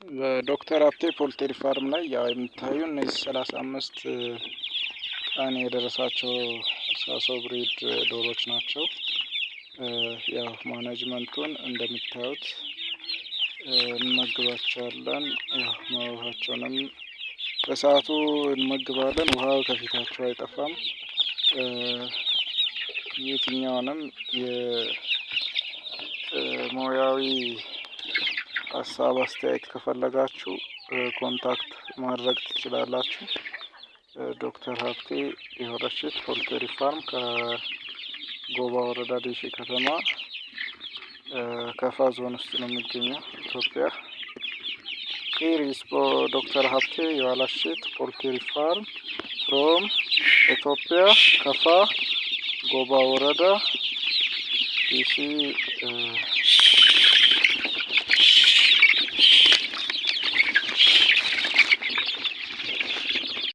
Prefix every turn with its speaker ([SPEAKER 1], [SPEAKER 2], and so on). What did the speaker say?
[SPEAKER 1] በዶክተር ሀብቴ poultry farm ላይ ያው የምታዩ እነዚህ 35 ቀን የደረሳቸው ሳሶ breed ዶሮች ናቸው። ያው management ኡን እንደምታዩት እንመግባቸዋለን። ያው ውሃቸውንም በሰዓቱ እንመግባለን። ውሃ ከፊታቸው አይጠፋም። የትኛውንም የሙያዊ ሀሳብ አስተያየት ከፈለጋችሁ contact ማድረግ ትችላላችሁ። ዶክተር ሀብቴ የሆረሽት poultry farm ከጎባ ወረዳ ዲሺ ከተማ ከፋ ዞን ውስጥ ነው የሚገኘው ኢትዮጵያ። Here is ዶክተር ሀብቴ የዋላሽት poultry farm from ኢትዮጵያ፣ ከፋ ጎባ ወረዳ ዲሺ።